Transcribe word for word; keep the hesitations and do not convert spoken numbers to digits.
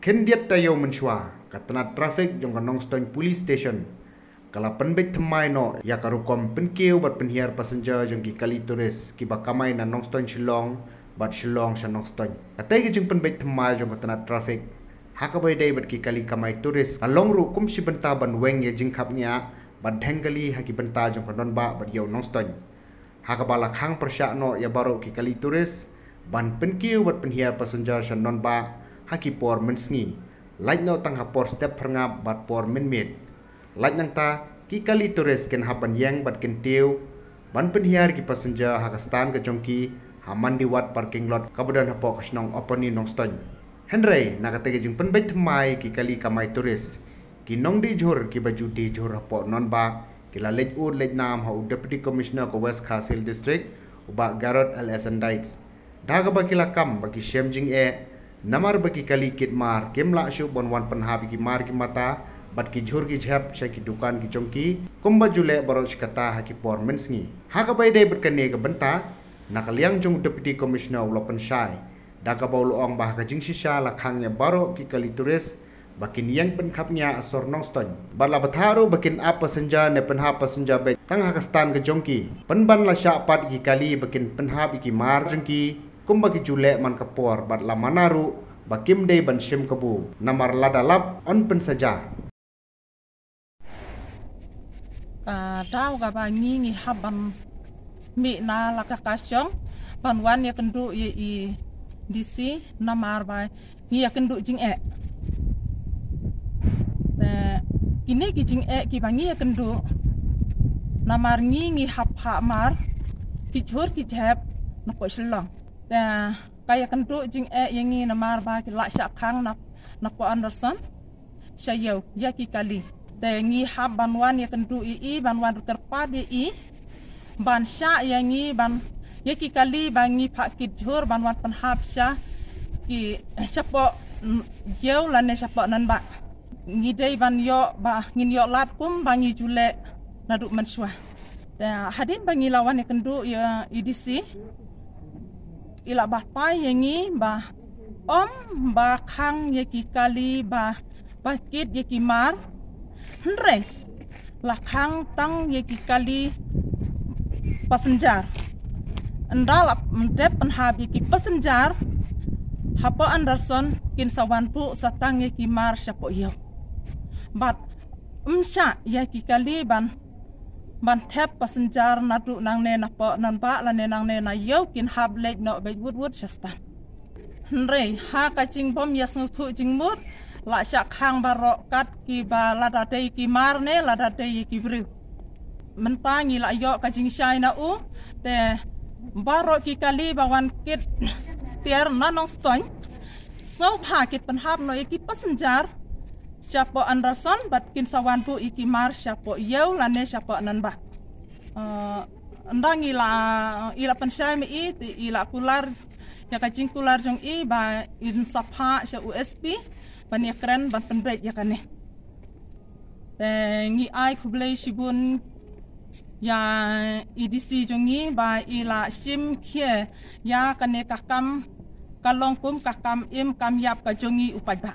Khyndiat taïew mynshuwa, ka tnat traffic jong ka Nongstoiñ Police Station ka la pynbeit thymmai noh ïa ka rukom pynkiew bad pynhiar passenger jong ki kali tourist kiba kamai na Nongstoiñ Shillong bad Shillong sha Nongstoiñ. Katei ka jingpynbeit thymmai jong ka tnat traffic ha kaba ïadei bad ki kali kamai tourist ka long ruh kum shi bynta ban weng ïa jingkhapngiah bad dheng kali ha ki bynta jong ka nongbah bad ïew Nongstoiñ. Ha kaba la khang pyrshah noh ïa baroh ki kali tourist ban pynkiew bad pynhiar passenger sha nongbah ha ki por mynsngi, lait noh tang ha por step phyrngap bad por mynmiet. Lait nangta, ki kali tourist kin hap ban ïeng bad kin tiew ban pynhiar ki passenger ha ka stand ka jong ki ha Mandiwat parking lot kaba don hapoh ka shnong Opani Nongstoiñ. Hynrei na katei ka jingpynbeit thymmai ki kali kamai tourist, ki nongdie jhur kiba ju die jhur hapoh nongbah ki la leit ud leit nam ha u Deputy Commissioner ka West Khasi Hills District, u Bah Garod L S Andites. Da kaba ki la kam ba ki shem jingeh namar ba ki kali kit mar kim lah shuh ban wan pynhap ïa ki mar ki mata bad ki jhur ki jhep sha ki dukan ki jong ki kumba ju leh baroh shi katta ha ki por mynsngi. Ha kaba ïadei bad kane ka bynta, na ka liang jong u Deputy Commissioner u la pynshai da kaba u la ong ba ha ka jingshisha la khang ïa baroh ki kali tourist ba kin ïeng pynkhapngiah ha sor Nongstoiñ bad la bthah ruh ba kin ap passenger ne pynhap passenger beit tang ha ka stand ka jong ki. Pynban la shah pat ïa ki kali ba kin pynhap ïa ki mar jong ki kumba ki ju leh man ka por bad la mana ruh ba kim dei ban shim kabu namar lada lap yn pynsaja. Ka daw kaba ngi ngi hap ban mih na la ka ka shong ban wan ïakynduh ïa i D C namar ba ngi ïakynduh jingeh. Te kine ki jingeh kiba ngi ïakynduh namar ngi ngi hap hap mar ki jhur ki jhep na poh Shillong. Te ka ïakynduh jingeh ïa ngi namar ba ki lah shah khang na, na poh Anderson sha ïew ïa ki kali. Te ngi hap ban wan ïakynduh ïa i, ban wan kyrpad ïa i ban shah ïa ngi, ban ïa ki kali ba ngi phah kit jhur ban wan pynhap sha ki, shapoh, mm, ïew lane shapoh nongbah. Ngi dei ban ïoh ba ngin ïoh lad kumba ngi ju leh naduh mynshuwa. Te hadien ba ngi la wan ïakynduh ïa i D C, i la batai ïa ngi ba ym ba khang ïa ki kali ba, ba kit ïa ki mar, hynrei la khang tang ïa ki kali passenger. Ynda la ym dep pynhap ïa ki passenger hapoh Anderson, kin sa wan buh sa tang ïa ki mar shapoh ïew. Bad ym shah ïa ki kali ban, ban thep passenger naduh nangne na poh nongbah lane nangne na ïew, kin hap leit noh beit wut wut sha stand. Hynrei ha ka jingbym ïasngewthuh jingmut, la shah khang baroh kat kiba lada dei ki mar ne lada dei ki briew. Mynta ngi la ïoh ka jingshai na u, te baroh ki kali ba wan kit tiar na Nongstoiñ, sngewbha kit pynhap noh ïa ki passenger shapoh Anderson bad kin sa wan buh ïa ki mar shapoh ïew lane shapoh nongbah. Eh, ynda ngi la, i la pynshai ma i, te i la kular ïa ka jingkular jong i ba in sa phah sha u S P ban ïakren ban pynbeit ïa kane. Te ngi ai khublei shibun ïa i D C jong ngi ba i la shim khie ïa kane ka kam, ka long kum ka kam im kam ïap ka jong ngi u paidbah.